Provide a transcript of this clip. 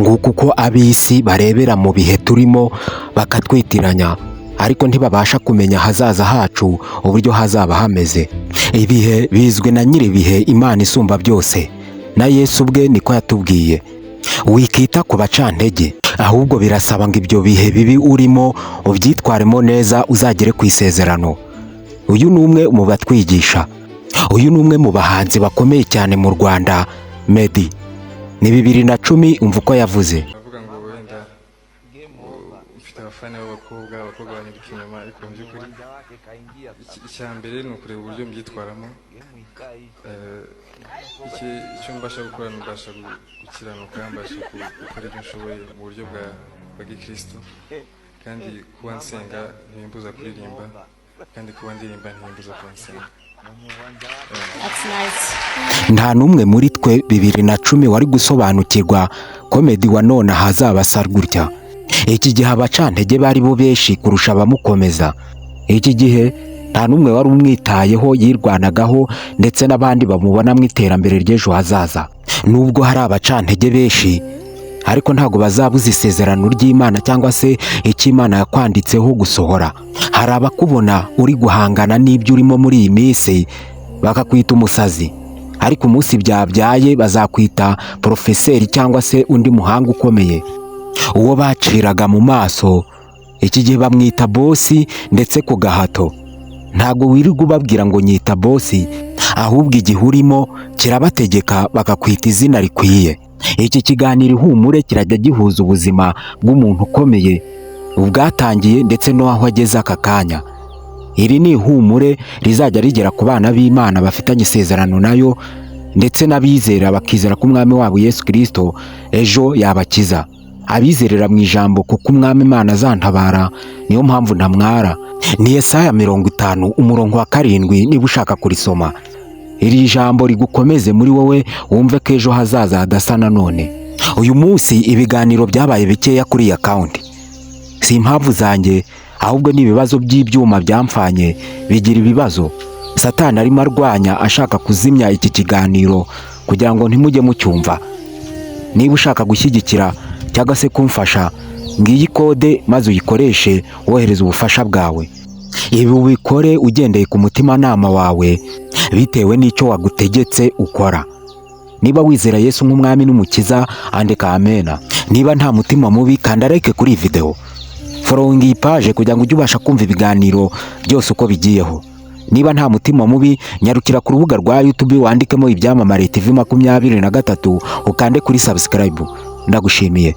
Nguko uko ab'isi barebera mu bihe turimo bakatwitiranya, ariko ntibabasha kumenya ahazaza hacu uburyo hazaba hameze. Ibihe bizwi na nyir'ibihe, Imana isumba byose, na Yesu ubwe niko yatubwiye. Wikita ku bacantege, ahubwo birasaba ngo ibyo bihe bibi urimo ubyitwaremo neza, uzagere ku isezerano. Uyu ni umwe mu batwigisha, uyu ni umwe mu bahanzi bakomeye cyane mu Rwanda, Meddy. Ni 2010, umva uko yavuze. Avuga ngo wenda mfite abafana b'abakobwa, abakobwa banyirika inyuma, ariko mu by'ukuri icya mbere ni ukureba uburyo mbyitwaramo. Icyo mbasha gukora ni mbasha gukiranuka, mbasha gukora ibyo nshoboye mu buryo bwa gikristo, kandi kuba nsenga ntibimbuza kuririmba, kandi kuba ndirimba ntibimbuza kuba nsenga. That's nice. Nta n'umwe muri twe 2010 wari gusobanukirwa ko Meddy wa none ahazaba asa gutya. Iki gihe abacantege bari bo benshi kurusha abamukomeza. Iki gihe nta n'umwe wari umwitayeho, yirwanagaho ndetse n'abandi bamubona mu iterambere ry'ejo hazaza. Nubwo hari abacantege benshi, ariko ntabwo bazabuza isezerano ry'Imana cyangwa se icyo Imana yakwanditseho gusohora. Hari abakubona uri guhangana n'ibyo urimo muri iyi minsi bakakwita umusazi, ariko umunsi byabyaye bazakwita porofeseri cyangwa se undi muhanga ukomeye. Uwo baciraga mu maso, iki gihe bamwita boss, ndetse ku gahato. Ntabwo wirirwa ubabwira ngo nyita boss, ahubwo igihe urimo kirabategeka bakakwita izina rikwiye. Iki kiganiro Ihumure kirajya gihuza ubuzima bw'umuntu ukomeye ubwatangiye ndetse n'aho ageze aka kanya. Iri ni ihumure rizajya rigera ku bana b'Imana bafitanye isezerano nayo, ndetse n'abizera bakizera ko Umwami wabo Yesu Kirisito ejo yabakiza. Abizerera mu ijambo "kuko Umwami Imana azantabara, niyo mpamvu ntamwara", ni Yesaya 50 umurongo wa 7 niba ushaka kurisoma. Iri jambo rigukomeze muri wowe, wumve ko ejo hazaza hadasa na none. Uyu munsi ibiganiro byabaye bikeya kuri iyi account. Si impamvu zanjye, ahubwo ni ibibazo by'ibyuma byamfanye bigira ibibazo. Satani arimo arwanya, ashaka kuzimya iki kiganiro kugira ngo ntimujye mucyumva. Niba ushaka gushyigikira cyangwa se kumfasha, ngiyi kode, maze uyikoreshe wohereza ubufasha bwawe. Ibi ubikore ugendeye ku mutimanama wawe, bitewe n'icyo wagutegetse ukora. Niba wizera Yesu nk'Umwami n'Umukiza, andika amena. Niba nta mutima mubi, kanda like kuri iyi videwo, following iyi page kugira ngo ujye ubasha kumva ibiganiro byose uko bigiyeho. Niba nta mutima mubi, nyarukira ku rubuga rwa YouTube, wandikemo Ibyamamare TV 23, ukande kuri subscribe. Ndagushimiye.